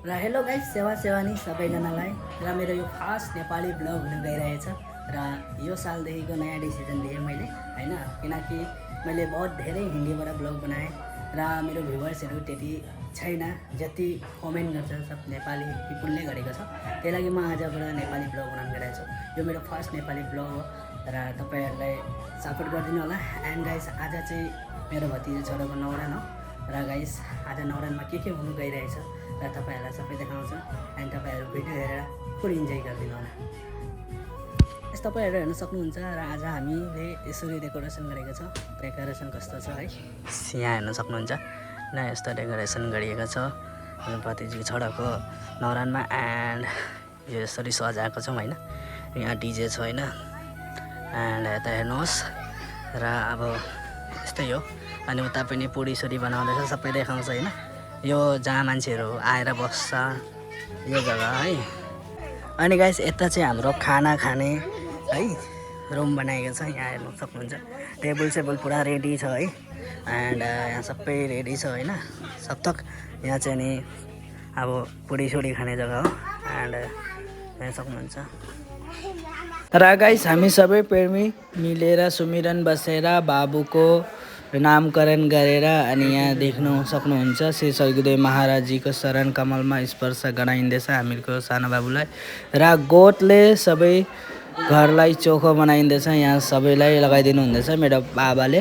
र hello guys, सेवा सेवानी सबैजनालाई। र मेरो यो फर्स्ट नेपाली ब्लग हुन गइरहेछ र यो सालदेखिको नयाँ डिसिजन लिएँ मैले हैन, किनकि मैले बहुत धेरै हिन्दीबाट ब्लग बनाएँ र मेरो भ्युवर्सहरू त्यति छैन जति कमेन्ट गर्छ सब नेपाली पिपुलले गरेको छ। त्यही लागि म आजबाट नेपाली ब्लग बनाउन गइरहेको छु। यो मेरो फर्स्ट नेपाली ब्लग हो र तपाईहरुलाई सपोर्ट गरिदिनु होला। एन्ड गाइस, आज चाहिँ मेरो भतिजा छोराको न्वारन हो र गाइस आज न्वारनमा के हुनु गइरहेछ र तपाईहरुलाई सबै देखाउँछु। एन्ड तपाईहरु भिडियो हेरेर फुल इन्जोय गरिदिनु होला। यस तपाईहरु हेर्न सक्नुहुन्छ र आज हामीले यसरी डेकोरेसन गरेको छ। डेकोरेसन कस्तो छ है, यहाँ हेर्न सक्नुहुन्छ न, यस्तो डेकोरेसन गरिएको छ मेरो भतिजीको छोराको न्वारनमा। एन्ड यो यसरी सजाएको छौँ हैन, यहाँ डिजे छ हैन। एन्ड यता हेर्नुहोस् र अब यस्तै हो। अनि उता पनि पुडी सुडी बनाउँदैछ, सबै देखाउँछ हैन। यो जहाँ मान्छेहरू आएर बस्छ यो जग्गा है। अनि गाइस यता चाहिँ हाम्रो खाना खाने है रुम बनाएको छ, यहाँ हेर्नु सक्नुहुन्छ। टेबल सेबल पुरा रेडी छ है। एन्ड यहाँ सबै रेडी छ हैन, सब तक। यहाँ चाहिँ नि अब पुडी सुडी खाने जग्गा हो। एन्ड यहाँ सक्नुहुन्छ। र गाइस हामी सबै प्रेमी मिलेर सुमिरन बसेर बाबुको नामकरण गरेर अनि यहाँ देख्न सक्नुहुन्छ श्री स्वर्गदेव महाराजजीको शरण कमलमा स्पर्श गराइँदैछ हामीको सानो बाबुलाई। र गोठले सबै घरलाई चोखो बनाइँदैछ, यहाँ सबैलाई लगाइदिनु हुँदैछ मेरो बाबाले,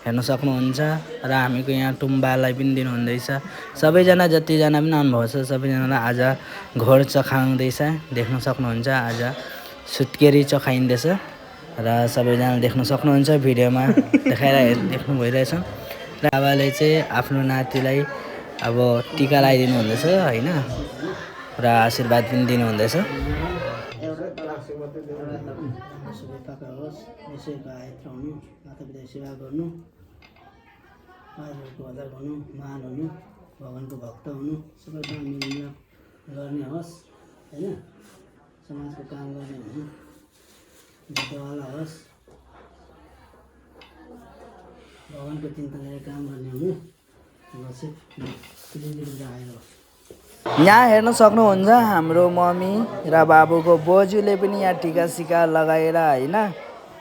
हेर्न सक्नुहुन्छ। र हामीको यहाँ टुम्बालाई पनि दिनुहुँदैछ। सबैजना जतिजना पनि आउनुभएको छ सबैजनालाई आज घोड चखाउँदैछ, देख्न सक्नुहुन्छ। आज सुत्केरी चखाइँदैछ र सबैजना देख्न सक्नुहुन्छ, भिडियोमा देख्नु भइरहेछ। र बाबाले चाहिँ आफ्नो नातिलाई अब टिका लगाइदिनु हुँदैछ हैन, र आशीर्वाद पनि दिनुहुँदैछ। सेवा गर्नु, महाराजको आदर गर्नु, महान हुनु, भगवानको भक्त हुनु, सबै काम मिलेर गर्ने होस् हैन। समाजको काम गर्ने हुनु, विद्यावाला होस्, भगवानको चिन्ता गरेर काम गर्ने हुनु। यहाँ हेर्न सक्नुहुन्छ हाम्रो मम्मी र बाबुको बोजूले पनि यहाँ टिका सिका लगाएर हैन,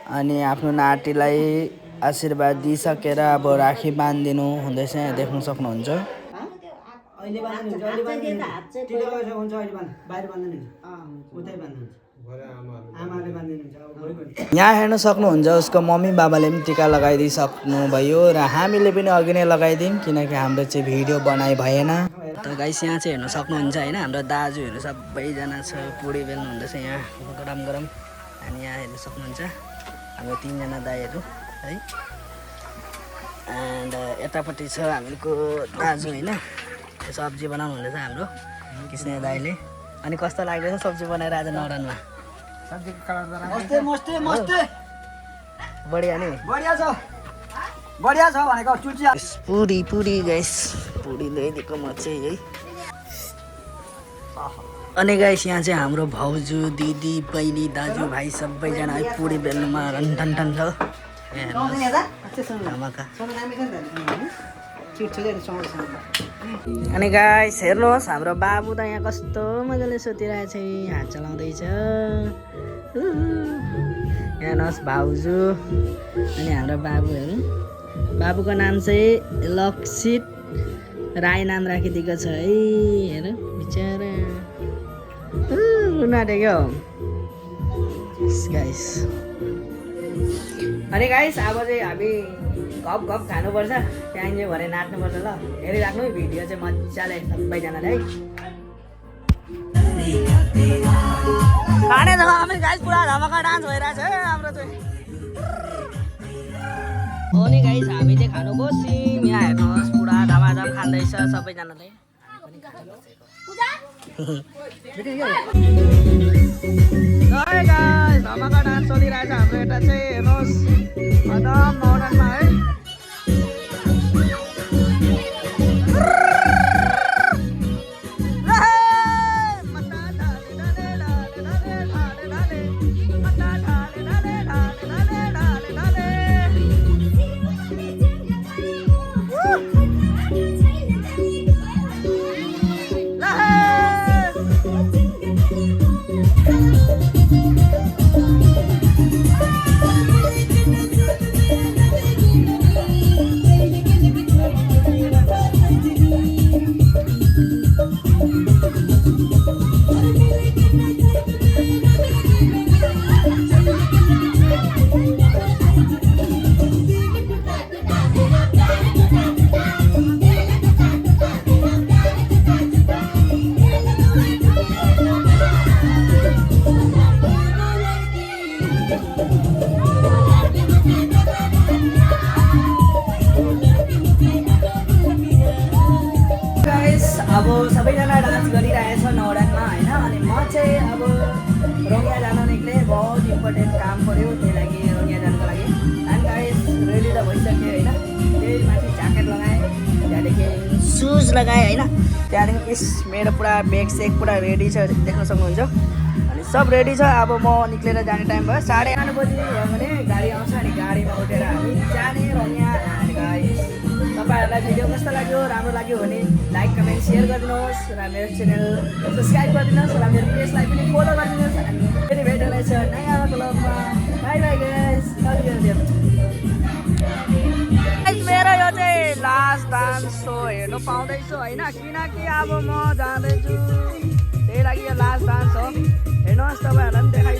अनि आफ्नो नातिलाई आशीर्वाद दिइसकेर अब राखी बाँधिदिनु हुँदैछ, यहाँ देख्न सक्नुहुन्छ। यहाँ हेर्न सक्नुहुन्छ उसको मम्मी बाबाले पनि टिका लगाइदिइसक्नु भयो र हामीले पनि अघि नै लगाइदियौँ, किनकि हाम्रो चाहिँ भिडियो बनाइ भएन। त गाइस यहाँ चाहिँ हेर्न सक्नुहुन्छ हैन, हाम्रो दाजुहरू सबैजना छ, पुडी बेल्नु हुँदैछ यहाँ गरम गरम। अनि यहाँ हेर्न सक्नुहुन्छ हाम्रो 3 जना दाइहरू है। एन्ड यतापट्टि छ हामीको दाजु हैन, सब्जी बनाउनु हुँदैछ हाम्रो कृष्ण दाइले। अनि कस्तो लाग्दैछ सब्जी बनाएर आज न्वारनमा? सब्जीको कलर मस्ते मस्ते मस्ते बढिया नि, बढिया छ भनेको चुचिया पुरी पुरी गाइस, पुरी ल्याइदिएको म चाहिँ है। अनि गाइस यहाँ चाहिँ हाम्रो भाउजू दिदी बहिनी दाजु भाइ सबैजना है पुरी बेल्नुमा रन्ठन ठन छ। अनि गाइस हेर्नुहोस् हाम्रो बाबु त यहाँ कस्तो मजाले सुतिरहेछ, हात चलाउँदैछ। हेर्नुहोस् भाउजू अनि हाम्रो बाबुहरू। बाबुको नाम चाहिँ लक्षित राई नाम राखिदिएको छ है। हेर बिचरा रुनाटे क्या हो गाइस। अनि गाइस अब चाहिँ हामी गफ गफ खानुपर्छ, त्यहाँ चाहिँ भरे नाच्नुपर्छ ल। हेरिराख्नु है भिडियो चाहिँ मजाले सबैजनाले है। खाने जग्गामा पनि गाइस पुरा धमाका डान्स भइरहेछ है हाम्रो चाहिँ। अनि गाइस हामी चाहिँ खानु बस्यौँ, यहाँ हेर्नुहोस् पुरा धमाधम खाँदैछ सबैजनाले। गाइस धमाका डान्स चलिरहेछ हाम्रो यता चाहिँ, हेर्नुहोस् एकदम न्वारनमा है। अब सबैजना डान्स गरिरहेछ नौरानमा होइन। अनि म चाहिँ अब रङिया जान निक्लेँ, बहुत इम्पोर्टेन्ट काम पऱ्यो, त्यही लागि रङिया जानको लागि। अनि गाइस रेडी त भइसक्यो होइन। त्यही माथि ज्याकेट लगाएँ, त्यहाँदेखि सुज लगाएँ होइन। त्यहाँदेखि मेरो पुरा ब्याग सेग पुरा रेडी छ, देख्न सक्नुहुन्छ। अनि सब रेडी छ। अब म निक्लेर जाने टाइम भयो, 8:30 बजी भयो भने गाडी आउँछ। अनि गाडीमा उठेर हामी जाने रङिया। अनि गाइस तपाईँहरूलाई भिडियो कस्तो लाग्यो, राम्रो लाग्यो भने लाइक कमेन्ट सेयर गरिदिनुहोस् र मेरो च्यानल सब्सक्राइब गरिदिनुहोस् र मेरो पेजलाई पनि फलो गरिदिनुहोस्। अनि फेरि भेट हुनेछ नयाँ ब्लगमा। By by guys. मेरो यो चाहिँ लास्ट डान्स सो हेर्नु पाउँदैछु होइन, किनकि अब म जाँदैछु, त्यही लागि यो लास्ट डान्स हो। हेर्नुहोस्, तपाईँहरूलाई पनि देखाइ